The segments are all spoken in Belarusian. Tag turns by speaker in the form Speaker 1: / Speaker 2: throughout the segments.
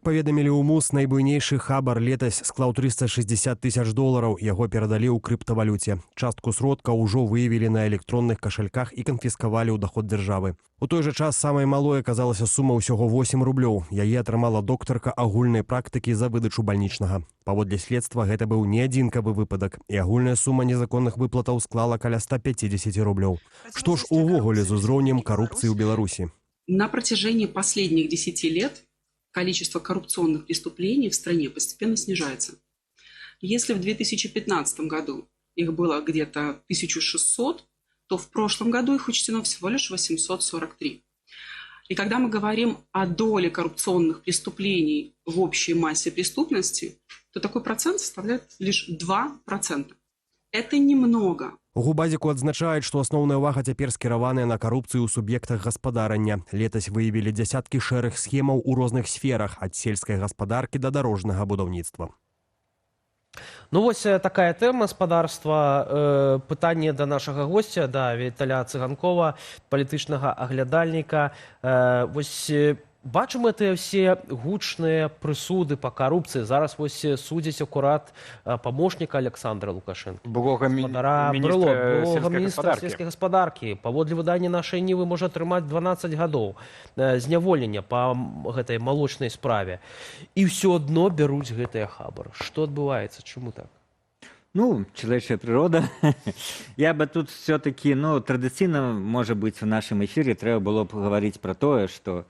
Speaker 1: Паведамілі ў МУС, найбуйнейшы хабар летась склаў 360 тысяч долараў. Яго перадалі ў крыптавалюце. Частку сродкаў ужо выявілі на электронных кашальках і канфіскавалі ў даход дзяржавы. У той жа час самай малой аказалася сума ўсяго 8 рублёў. Яе атрымала доктарка агульнай практыкі за выдачу бальнічнага. Паводле следства, гэта быў не адзінкавы выпадак, і агульная сума незаконных выплатаў склала каля 150 рублёў. Што ж увогуле з узроўнем карупцыі ў Беларусі?
Speaker 2: На протяжении последних 10 лет количество коррупционных преступлений в стране постепенно снижается. Если в 2015 году их было где-то 1600, то в прошлом году их учтено всего лишь 843. И когда мы говорим о доле коррупционных преступлений в общей массе преступности, то такой процент составляет лишь 2%. Это немного.
Speaker 1: У губазіку адзначаюць, што асноўная ўвага цяпер скіраваная на карупцыю ў суб'ектах гаспадарання. Летась выявілі дзясяткі шэрых схемаў у розных сферах, ад сельскай гаспадаркі да дарожнага будаўніцтва.
Speaker 3: Ну вось такая тэма, спадарства. Пытанне да нашага госця, да Віталя Цыганкова, палітычнага аглядальніка. Вось бачым гэтыя ўсе гучныя прысуды па карупцыі. Зараз вось судзяць акурат памочніка Александра Лукашэнкі,
Speaker 4: былога
Speaker 3: спадара
Speaker 4: міністра
Speaker 3: Брыло, былога
Speaker 4: сельскай
Speaker 3: міністра
Speaker 4: гаспадаркі.
Speaker 3: сельскай гаспадаркі. Паводле выдання «Нашай Нівы», можа атрымаць 12 гадоў зняволення па гэтай малочнай справе. І ўсё адно бяруць гэтыя хабары. Што адбываецца, чаму так?
Speaker 5: Ну, человеческая природа. Я бы тут все-таки, ну, традыцыйна, можа быць, у нашым эфіры трэба было б гаварыць пра тое, што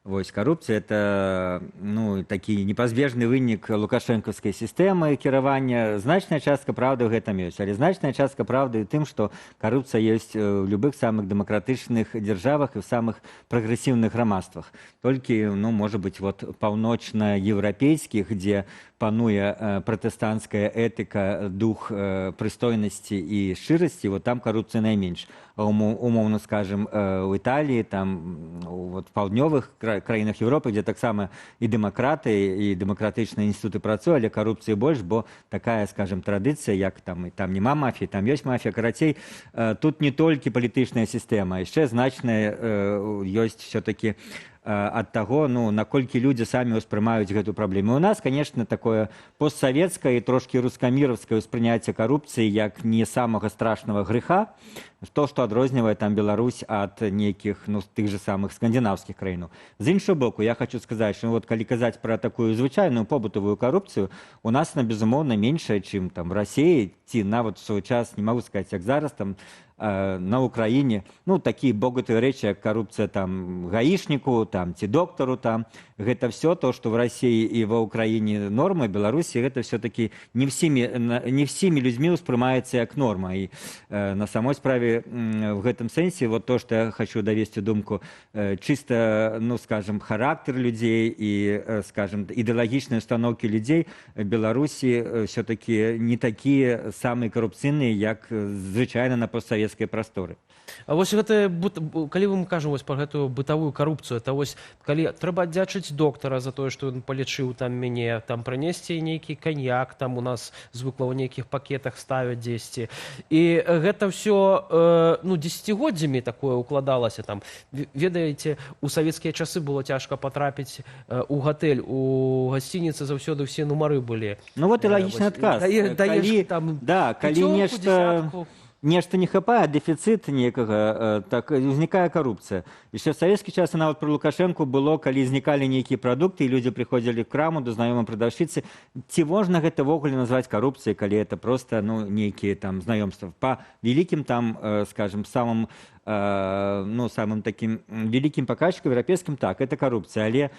Speaker 5: вось карупцыя — это, ну, такі непазбежны вынік лукашэнкаўскай сістэмы кіравання. Значная частка праўды ў гэтым ёсць, але значная частка праўды ў тым, што карупцыя ёсць ў любых самых дэмакратычных дзяржавах і ў самых прагрэсіўных грамадствах. Толькі, ну, можа быць, вот паўночнаеўрапейскіх, дзе пануе пратэстанцкая этыка, дух прыстойнасці і шчырасці, вот там карупцыя найменш. А умоўна скажем, у Італіі, там, вот паўднёвых краінах Еўропы, дзе таксама і дэмакраты, і дэмакратычныя інстытуты працуюць, але карупцыі больш, бо такая, скажем, традыцыя, як там і там няма мафіі, там ёсць мафія. Карацей, тут не толькі палітычная сістэма, яшчэ значная ёсць все-таки ад таго, ну, наколькі людзі самі ўспрымаюць гэту праблему. У нас, конечно, такое постсавецкае і трошкі рускаміравскае ўспрыняцце карупцыі як не самага страшнага грэха, то, што адрознівае там Беларусь ад нейкіх, ну, тых же самых скандынаўскіх краінаў. З іншага боку, я хочу сказаць, што, ну, вот калі казаць пра такую звычайную побытавую карупцыю, у нас она, безумоўна, меншая, чым там в Расіі ці нават у свой час, не магу сказаць, як зараз там на Украіне, ну, такія богатыя рэчы, як карупцыя там гаішніку там ці доктару там, гэта все то, что в России і ва Украіне норма, Беларусі гэта все-таки не всімі людзьмі ўспрымаецца як норма. І на самой справе в гэтым сэнсе вот то, что я хочу давесці думку, чисто, ну, скажем, характар людзей і, скажем, ідэалагічныя установкі людзей Беларусі все-таки не такія самыя карупцыйныя, як звычайна на постсавецкай прасторы.
Speaker 3: А вось гэта калі мы кажам вось пра гэтую бытавую карупцыю, это вось калі трэба аддзячыць доктара за тое, што ён палічыў там мяне, там прынесці нейкі каньяк, там у нас звыкла ў нейкіх пакетах ставяць дзесьці, і гэта ўсё ну, дзесяцігоддзямі такое укладалася там. Ведаеце, у савецкія часы было цяжка патрапіць у гатэль, у гасцініцы заўсёды ўсе нумары былі.
Speaker 5: Ну вот і лагічны
Speaker 3: Вось,
Speaker 5: адказ.
Speaker 3: даеш
Speaker 5: Калі,
Speaker 3: там
Speaker 5: да, калі
Speaker 3: пяцёрку,
Speaker 5: нешта
Speaker 3: дзесятку.
Speaker 5: нешта не хапае, дэфіцыт некага, так узнікае карупцыя. Яшчэ в савецкі час, і нават пры Лукашэнку было, калі знікалі нейкія прадукты, і людзі прыходзілі к краму да знаёмай прадаўшчыцы. Ці можна гэта ўвогуле назваць карупцыяй, калі это просто, ну, нейкія там знаёмства? Па вялікім там, скажем, самым ну, самым таким вялікім паказчыкам еўрапейскім, так, это карупцыя, але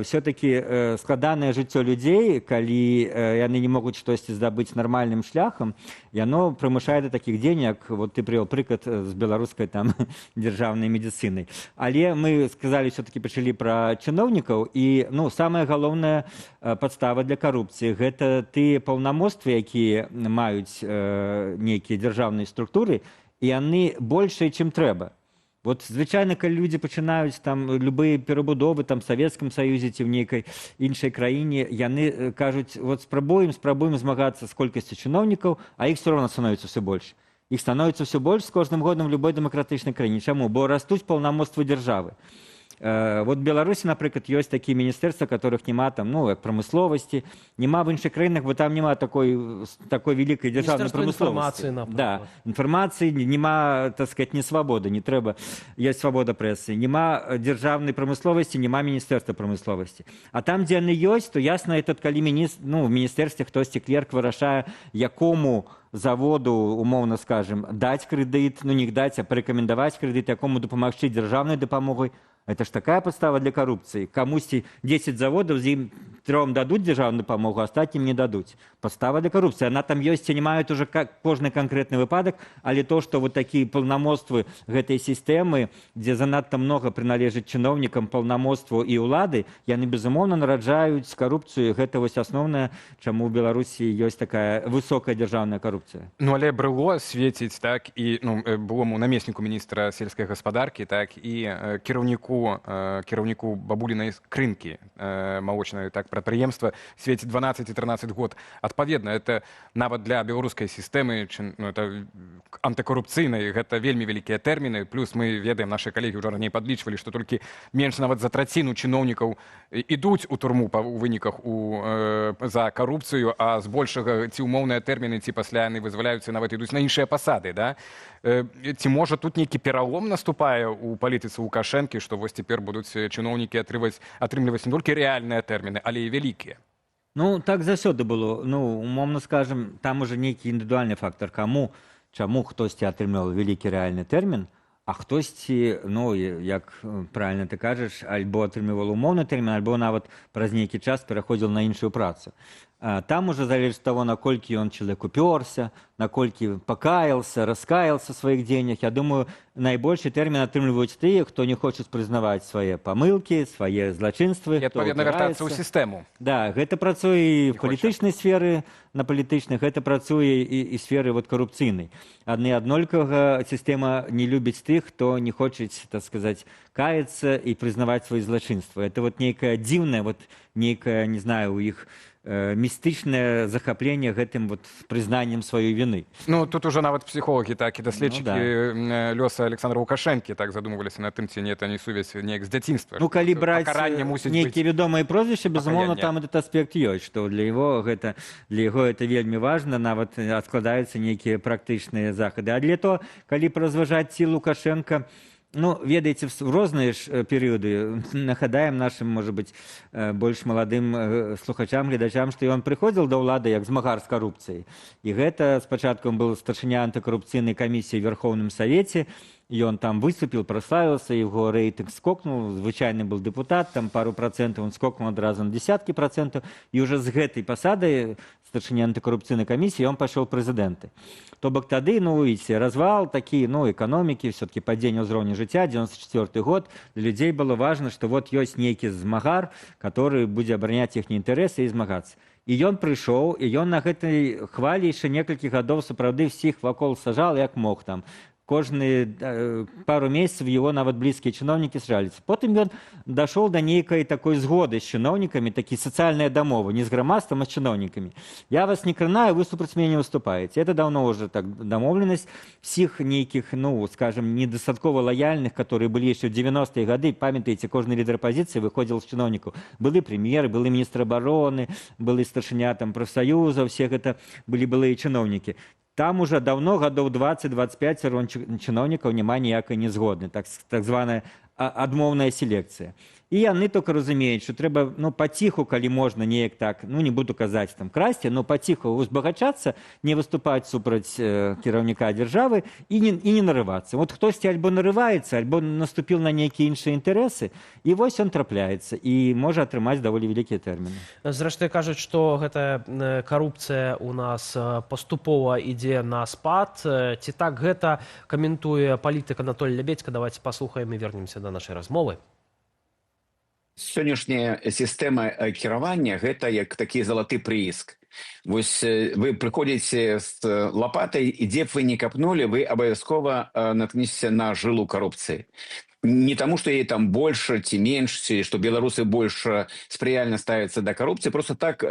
Speaker 5: все-таки складанае жыццё людзей, калі яны не могуць штосьці здабыць нармальным шляхам, яно прымушае да такіх дзеянняў, як вот ты прывёл прыклад з беларускай там дзяржаўнай медыцынай. Але мы сказалі, все-таки пачалі пра чыноўнікаў, і, ну, самая галоўная падстава для карупцыі — гэта тыя паўнамоцтвы, якія маюць нейкія дзяржаўныя структуры, і яны большыя, чым трэба. Вот звычайна, калі людзі пачынаюць там любыя перабудовы там Савецкім Саюзе ці ў нейкай іншай краіне, яны кажуць: вот спрабуем змагацца з колькасцю чыноўнікаў, а іх все роўна становіцца все больш. Іх становіцца все больш з кожным годам в любой дэмакратычнай краіне. Чаму? Бо растуць паўнамоцтвы дзяржавы. Вот Беларусі, напрыклад, ёсць такія міністэрства, которых няма там, ну, як прамысловасці, няма в іншых краінах, бо там няма такой вялікай дзяржаўнай
Speaker 3: Міністэрства
Speaker 5: прамысловасці.
Speaker 3: Інфармацыі, напрыклад.
Speaker 5: Да, інфармацыі няма, так сказать, не свабоды, не трэба, ёсць свабода прэсы. Няма дзяржаўнай прамысловасці, няма міністэрства прамысловасці. А там, дзе яны ёсць, то ясна, этот, калі ну, в міністэрстве хтосьці клерк вырашае, якому заводу, умоўна скажем, даць крэдыт, ну, не даць, а парэкамендаваць крэдыт, якому дапамагчы дзяржаўнай дапамогай. Это ж такая падстава для карупцыі. Камусьці 10 заводаў, з ім тром дадуць дзяржаўную дапамогу, астатнім не дадуць. Падстава для карупцыі. Она там ёсць ці не маюць уже как кожны канкрэтны выпадак, але то, што вот такія паўнамоцтвы гэтай сістэмы, дзе занадта многа прыналежыць чыноўнікам паўнамоцтву і ўлады, яны безумоўна нараджаюць карупцыю. Гэта вось асноўнае, чаму ў Беларусі ёсць такая высокая дзяржаўная карупцыя.
Speaker 4: Ну, але Брыло свеціць, так, і, ну, былому намесніку міністра сельскай гаспадаркі, так, і кіраўніку Бабулінай скрынкі, малочнай, так, прадпрыемства свеціць 12 і 13 год. Адпаведна, это нават для беларускай сістэмы, чын, ну, это антыкарупцыйнай, гэта вельмі вялікія тэрміны. Плюс мы ведаем, наши калегі ўжо раней падлічвалі, што толькі менш нават за траціну чыноўнікаў ідуць у турму у выніках за карупцыю, а збольшага ці ўмоўныя тэрміны, ці пасля яны вызваляюцца, нават ідуць на іншыя пасады, да? Ці можа, тут нейкі пералом наступае ў палітыцы Лукашэнкі, што вось цяпер будуць чыноўнікі атрымліваць не толькі рэальныя тэрміны, але і вялікія?
Speaker 5: Ну, так заўсёды было. Ну, умоўна скажем, там уже нейкі індывідуальны фактар, каму, чаму хтосьці атрымліваў вялікі рэальны тэрмін, а хтосьці, ну, як правильно ты кажаш, альбо атрымліваў умоўны тэрмін, альбо нават праз нейкі час пераходзіў на іншую працу. А там уже залежыць ад таго, наколькі ён чалавек упёрся, наколькі пакаялся, раскаялся в сваіх дзеяннях. Я думаю, найбольшы тэрмін атрымліваюць тыя, хто не хочуць прызнаваць свае памылкі, свае злачынствы,
Speaker 4: І
Speaker 5: хто
Speaker 4: адпаведна вяртацца ў
Speaker 5: упіраецца.
Speaker 4: сістэму.
Speaker 5: Да, гэта працуе і
Speaker 4: Не
Speaker 5: в
Speaker 4: хоча.
Speaker 5: палітычнай сферы, на палітычных, гэта працуе і сферы вот карупцыйнай. Адны аднолькавага сістэма не любіць тых, хто не хочуць, так сказать, каяцца і прызнаваць свае злачынствы. Это вот нейкае дзіўнае, вот нейкае, не знаю, у іх містычнае захапленне гэтым вот прызнаннем сваёй віны.
Speaker 4: Ну, тут уже нават псіхолагі, так, і даследчыкі,
Speaker 5: Ну, да.
Speaker 4: лёса Александра Лукашэнкі так задумываліся над тым, ці не это не сувязь неяк з дзяцінства.
Speaker 5: Ну, калі браць
Speaker 4: пакаранне мусіць
Speaker 5: нейкія
Speaker 4: быць.
Speaker 5: вядомыя прозвішчы, безумоўна,
Speaker 4: Пакаянне.
Speaker 5: там этот аспект ёсць, што для яго это вельмі важна, нават адкладаюцца нейкія практычныя захады. А для то, калі празважаць, ці Лукашенко, ну, ведаеце, в розныя ж перыяды, нагадаем нашым, можа быць, больш маладым слухачам, гледачам, што ён прыходзіл да ўлады як змагар з карупцыяй. І гэта спачатку ён быў старшыня антыкарупцыйнай камісіі в Верховным Савеце, ён там выступіў, праславіўся, его рэйтынг скокнуў, звычайны был дэпутат, там пару працэнтаў, он скокнуў адразу на десяткі працэнтаў, і уже з гэтай пасады старшыні антыкарупцыйнай камісіі ён пайшоў прэзідэнты. То бок тады, ну, видите, развал такі, ну, эканомікі, все-таки падзенне ўзроўню жыцця, 94 год, для людзей было важна, што вот ёсць нейкі змагар, который будзе абараняць іхнія інтарэсы і змагацца. І ён прыйшоў, і ён на гэтай хвалі яшчэ некалькі гадоў сапраўды ўсіх вакол сажал, як мог там. Кожны пару месяцев его нават блізкія чыноўнікі сажаліся. Потым ён дашоў да нейкай такой згоды з чыноўнікамі, такі сацыяльная дамова, не з грамадствам, а з чыноўнікамі. Я вас не кранаю, вы супраць мяне не выступаеце. Это давно уже так дамоўленасць всех нейкіх, ну, скажем, недастаткова лаяльных, которые былі яшчэ ў 90-е гады, памятаеце, кожны лідар апазіцыі выходзіл з чыноўнікаў. Былы прэм'еры, былы міністр абароны, былы старшыня там прафсаюза, все гэта былі былыя чыноўнікі. Там уже давно, гадоў 20-25 сярод чыноўнікаў няма ніякай незгодны, так званая адмоўная селекцыя. І яны только разумеюць, што трэба, ну, паціху, калі можна неяк так, ну, не буду казаць там красці, но паціху узбагачацца, не выступаць супраць кіраўніка дзяржавы і не нарывацца. Вот хтосьці альбо нарываецца, альбо наступіў на нейкія іншыя інтарэсы, і вось он трапляецца і можа атрымаць даволі вялікія тэрміны.
Speaker 3: Зрэшты, кажуць, што гэтая карупцыя у нас паступова ідзе на спад. Ці так гэта, каментуе палітык Анатоль Лябедзька. Давайте паслухаем і вернемся да нашай размовы.
Speaker 6: Сённяшняя сістэма кіравання — гэта як такі залаты прыіск. Вось вы прыходзіце з лапатай, і дзе б вы не капнулі, вы абавязкова наткнецеся на жылу карупцыі. Не таму, што яе там больш ці менш, ці што беларусы больш спрыяльна ставяцца да карупцыі, просто так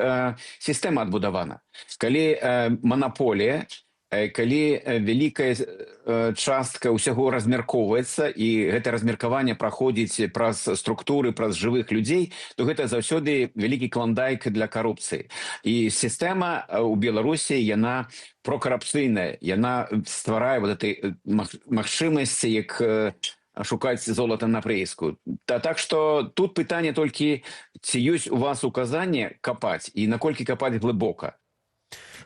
Speaker 6: сістэма адбудавана. Калі манаполія, калі вялікая частка ўсяго размяркоўваецца, і гэта размеркаванне праходзіць праз структуры, праз жывых людзей, то гэта заўсёды вялікі кландайк для карупцыі. І сістэма у Беларусі, яна прокарупцыйная, яна стварае вот этой магчымасці, як шукаць золата на прыіску. Так што тут пытанне толькі, ці ёсць у вас указанне капаць і наколькі капаць глыбока.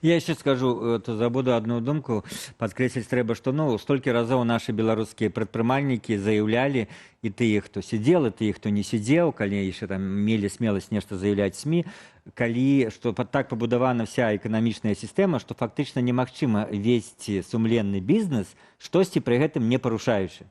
Speaker 5: Я яшчэ скажу, то забуду, одну думку падкрэсліць трэба, што, ну, столькі разоў нашы беларускія прадпрымальнікі заяўлялі, і тыя, хто сидел, і тыя, хто не сидзеў, калі яшчэ там мелі смеласць нешта заяўляць СМІ, калі што так пабудавана вся эканамічная сістэма, што фактычна немагчыма весці сумленны бізнес, штосьці пры гэтым не парушаючы.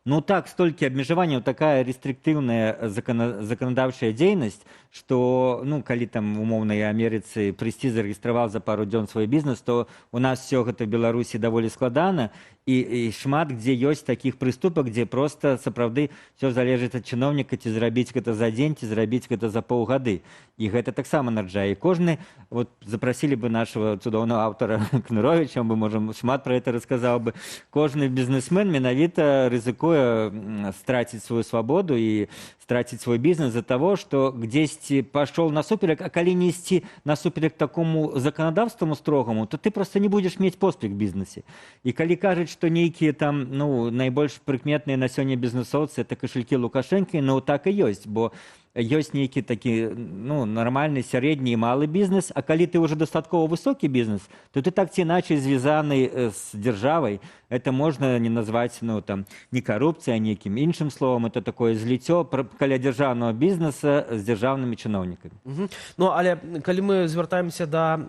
Speaker 5: Ну так, столькі абмежаванняў, такая рэстрыктыўная заканадаўчая дзейнасць, што, ну, калі там умоўнай Амерыцы прыйсці, зарэгістраваў за пару дзён свой бізнес, то у нас все гэта в Беларусі даволі складана, і шмат дзе ёсць такіх прыступак, дзе проста сапраўды все залежыць ад чыноўніка, ці зрабіць гэта за дзень, ці зрабіць гэта за паўгады. І гэта таксама нараджае. І кожны, вот запрасілі бы нашего цудоўнага аўтара Кныровича, он бы, можа, шмат пра это расказаў бы. Кожны бізнесмен менавіта рызыкуе страціць сваю свабоду і страціць свой бізнес з-за того, што дзесьці пашоў насуперак, а калі не ісці насуперак такому заканадаўстваму строгаму, то ты просто не будзеш мець поспех в бізнесе. І калі кажуць, што нейкія там, ну, найбольш прыкметныя на сёння бізнесоўцы — это кашалькі Лукашэнкі, ну, так і ёсць, бо ёсць нейкі такі, ну, нармальны сярэдні і малы бізнес, а калі ты уже дастаткова высокі бізнес, то ты так ці іначай звязаны з дзяржавай. Это можна не назваць, ну, там, не карупцыя, нейкім іншым словам, это такое зліццё каля дзяржаўнага бізнеса з дзяржаўнымі чыноўнікамі.
Speaker 3: Ну, але калі мы звяртаемся да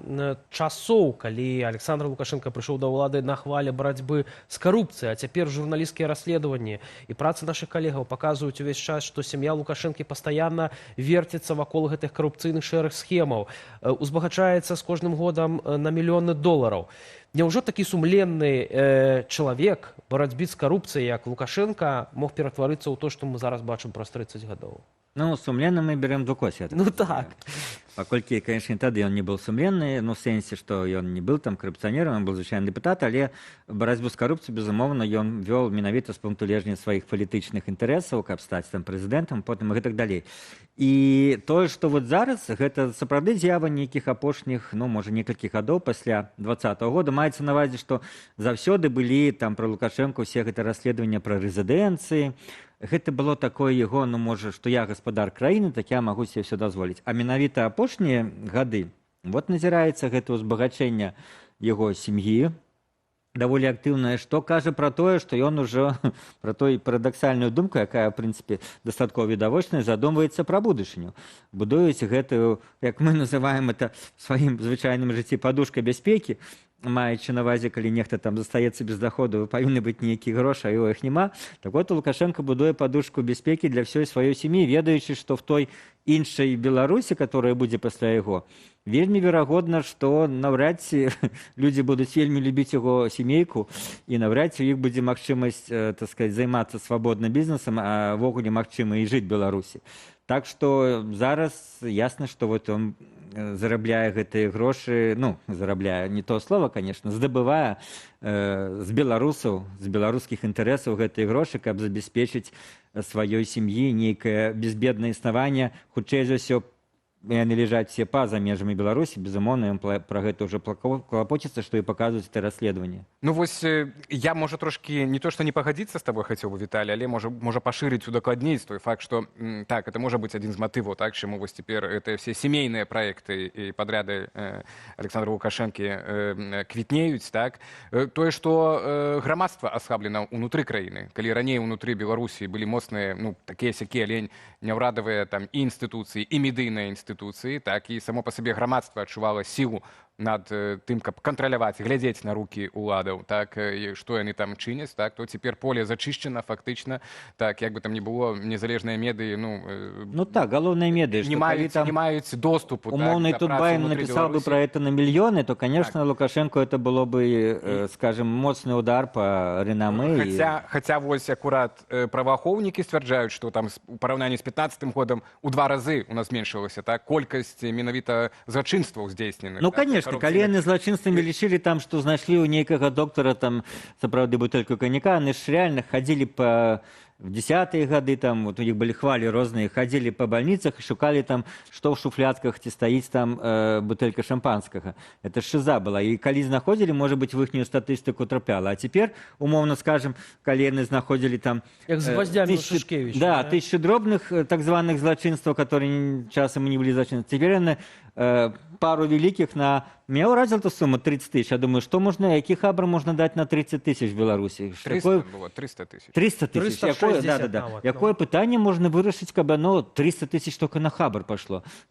Speaker 3: часоў, калі Александр Лукашенко прыйшоў да ўлады на хвале барацьбы з карупцыяй, а цяпер журналісцкія расследаванні і працы нашых калегаў паказваюць увесь час, што сям'я Лукашэнкі пастаянна верціцца вакол гэтых карупцыйных шэрых схемаў, узбагачаецца з кожным годам на мільёны долараў. Няўжо такі сумленны чалавек, барацьбіт з карупцыяй, як Лукашенко, мог ператварыцца ў то, што мы зараз бачым праз 30 гадоў?
Speaker 5: Ну, сумленны мы берем двукосе. Я так
Speaker 3: Ну
Speaker 5: разумею.
Speaker 3: Так.
Speaker 5: Паколькі, конечно, тады ён не был сумленны, ну, в сэнсе, што ён не был там карупцыянерам, он был звычайны дэпутат, але барацьбу з карупцыяй, безумоўна, ён вёл менавіта з пункту гледжання сваіх палітычных інтарэсаў, каб стаць там прэзідэнтам, потым і гэтак далей. І тое, што вот зараз, гэта сапраўды з'ява нейкіх апошніх, ну, можа, некалькіх гадоў пасля 20-го года. Маецца на ўвазе, што заўсёды былі там пра Лукашэнку ўсе гэта расследавання пра рэзідэнцыі. Гэта было такое яго, ну, можа, што я гаспадар краіны, так я магу себе ўсё дазволіць. А менавіта апошнія гады вот назіраецца гэта ўзбагачэнне яго сям'і, даволі актыўнае, што кажа пра тое, што ён ужо пра той парадаксальную думку, якая, в прынцыпе, дастаткова відавочная, задумваецца пра будучыню. Будуюць гэтую, як мы называем это в сваім звычайным жыцці, падушка бяспекі, маючы на ўвазе, калі нехта там застаецца без доходу, павінны быць нейкія грошы, а его іх няма. Так вот, Лукашенко будуе падушку бяспекі для ўсёй сваёй сям'і, ведаючы, што в той іншай Беларусі, которая будзе пасля яго, вельмі верагодна, што наўрад ці людзі будуць вельмі любіць яго сямейку, і наўрад ці у іх будзе магчымасць, так сказать, займацца свабодна бізнесам, а ўвогуле магчыма і жыць Беларусі. Так што зараз ясна, што вот он зарабляе гэтыя грошы, ну, зарабляе — не то слово, конечно, здабывае з беларусаў, з беларускіх інтарэсаў гэтыя грошы, каб забяспечыць сваёй сям'і нейкае безбеднае існаванне. Хутчэй за ўсё, яны ляжаць все па-за межамі Беларусі, безумоўна, ён пра гэта ўжо клапоціцца, што і паказваюць это расследаванне.
Speaker 4: Ну вось я, можа, трошкі не то што не пагадзіцца з табой хацеў бы, Віталій, але можа пашырыць, удакладніць той факт, што так, это можа быць адзін з матываў, так, чаму вось цяпер это все сямейныя праекты і падряды Александра Лукашэнкі квітнеюць, так, тое, што грамадства асхаблена ўнутры краіны. Калі раней унутры Беларусі былі моцныя, ну, такія сякія, але няўрадавыя там і інстытуцыі, і медыйныя інстытуцыі, так, і само па сабе грамадства адчувала сілу над тым, каб кантраляваць, глядзець на рукі уладаў, так, і што яны там чыняць, так, то цяпер поле зачышчана фактычна, так, як бы там не было, незалежныя медыі, ну,
Speaker 5: Ну так, галоўныя медыі,
Speaker 4: не
Speaker 5: што калі
Speaker 4: маюць
Speaker 5: там
Speaker 4: не маюць доступу, так,
Speaker 5: умоўны
Speaker 4: да працы
Speaker 5: Тутбай
Speaker 4: ўнутры
Speaker 5: написал бы
Speaker 4: Беларусі.
Speaker 5: про это на мільёны, то, конечно, Лукашенко это было бы, скажем, моцны удар по рэнамэ.
Speaker 4: Хаця вось акурат праваахоўнікі сцвярджаюць, што там у параўнанні з 15-м годам у два разы у нас зменшылася, так. так, колькасць менавіта злачынстваў, здзейсненых,
Speaker 5: Ну,
Speaker 4: так,
Speaker 5: конечно,
Speaker 4: карупцыйных.
Speaker 5: Калі яны злачынствамі лічылі там, што знайшлі ў нейкага доктара там сапраўды бутэльку каньяка, яны ж реально хадзілі па в десятые гады, там вот у них были хвалі розныя, хадзілі па больницах і шукалі там, што ў шуфлятках, ці стаіць там бутэлька шампанскага. Это ж шиза была. І калі знаходзілі, можа быть, в іхнюю статыстыку трапляла. А цяпер, умоўна скажем, калі яны знаходзілі там
Speaker 3: Як з гвоздями у Шышкевіча,
Speaker 5: да,
Speaker 3: да?
Speaker 5: тысячу дробных так званых злачынстваў, которые часам і не былі злачынствамі. Цяпер яны пару вялікіх на. Меня ўразила эта сумма 30 тысяч. Я думаю, что можно, які хабар можно дать на 30 тысяч в Беларуси?
Speaker 4: 300
Speaker 5: Такое
Speaker 4: было, 300 тысяч.
Speaker 5: 300 тысяч. Якое,
Speaker 3: 360
Speaker 5: да.
Speaker 3: нават, ну.
Speaker 5: Якое пытанне можна вырашыць, каб оно 300 тысяч только на хабар пошло?